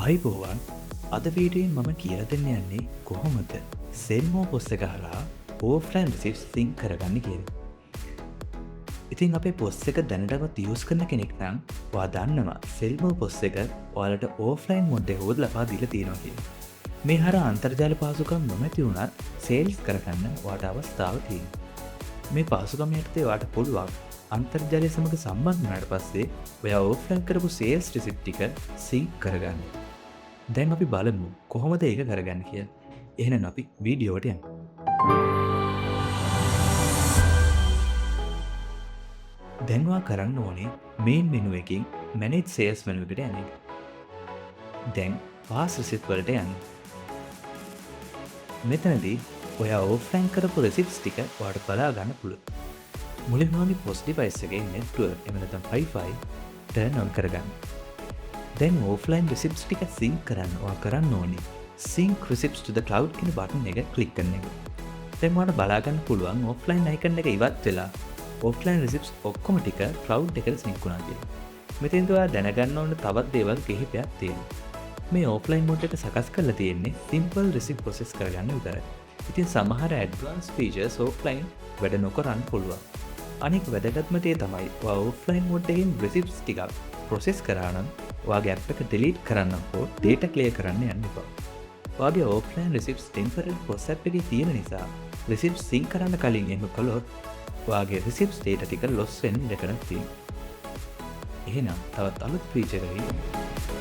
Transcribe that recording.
ආයුබෝවන්. අද වීඩියෝවෙන් මම කියලා දෙන්න යන්නේ කොහොමද සෙල්මෝ පොස් එක හරහා ඕෆ්ලයින් රිසිප්ට්ස් සින්ක් කරගන්නේ කියලා. ඉතින් අපේ පොස් එක දැනටමත් යූස් කරන කෙනෙක් නම් ඔයා දන්නවා සෙල්මෝ පොස් එක ඔයාලට ඕෆ්ලයින් මොඩ් එකකුත් ලබා දීලා තියෙනවා කියලා. මේ හරහා අන්තර්ජාල පහසුකම් නොමැති වුණත් සේල්ස් කරගන්න ඔයාට අවස්ථාව තියෙනවා. මේ පහසුකම යටතේ ඔයාට පුළුවන් අන්තර්ජාලය සමග සම්බන්ධ වුණාට පස්සේ ඔයා ඕෆ්ලයින් කරපු සේල්ස් රිසිප්ට් ටික සින්ක් කරගන්න. දැන් අපි බලමු කොහොමද ඒක කරගන්නේ කියලා. එහෙනම් අපි වීඩියෝවට යමු. දැන් ඔයා කරන්න ඕනේ මේන් මෙනු එකකින් මැනේජ් සේල්ස් මෙනු එකට යන එක. දැන් පාස් රිසිප්ට් වලට යන්න. මෙතනදී ඔයා ඕෆ්ලයින් කරපු රිසිප්ට්ස් ටික ඔයාට බලා ගන්න පුළුවන්. මුලින්ම ඔයාගේ පොස් ඩිවයිස් එකේ නෙට්වර්ක් එහෙම නැත්නම් Wi-Fi turn on කරගන්න. දැන් ඕෆ්ලයින් රිසිප්ට්ස් ටික සින්ක් කරන්න ඔයා කරන්න ඕනේ sync receipts to the cloud කියන බටන් එක ක්ලික් කරන එක. දැන් ඔයාලට බලා ගන්න පුළුවන් ඕෆ්ලයින් අයිකන් එක ඉවත් වෙලා ඕෆ්ලයින් රිසිප්ට්ස් ඔක්කොම ටික ක්ලවුඩ් එකට සින්ක් වුණා කියලා. මෙතෙන්ද ඔයා දැනගන්න ඕන තවත් දේවල් කිහිපයක් තියෙනවා. මේ ඕෆ්ලයින් මෝඩ් එක සකස් කරලා තියෙන්නේ සිම්පල් රිසිප්ට් ප්‍රොසෙස් කරගන්න විතරයි. ඉතින් සමහර ඇඩ්වාන්ස් ෆීචර්ස් ඕෆ්ලයින් වැඩ නොකරන්න පුළුවන්. අනෙක් වැදගත්ම දේ තමයි ඔයා ඕෆ්ලයින් මෝඩ් එකෙන් රිසිප්ට්ස් ටිකක් ප්‍රොසෙස් කරා නම් ඔයාගේ ඇප් එක ඩිලීට් කරන්න හෝ ඩේටා ක්ලියර් කරන්න යන්න එපා. ඔයාගේ ඕෆ්ලයින් රිසිප්ට්ස් ටෙම්පරරි පොස් ඇප් එකේ තියෙන නිසා රිසිප්ට්ස් සින්ක් කරන්න කලින් එහෙම කළොත් ඔයාගේ රිසිප්ට්ස් ඩේටා ටික ලොස් වෙන්න ඉඩකඩක් තියෙනවා. එහෙනම් තවත් අලුත් ෆීචර් එකකින්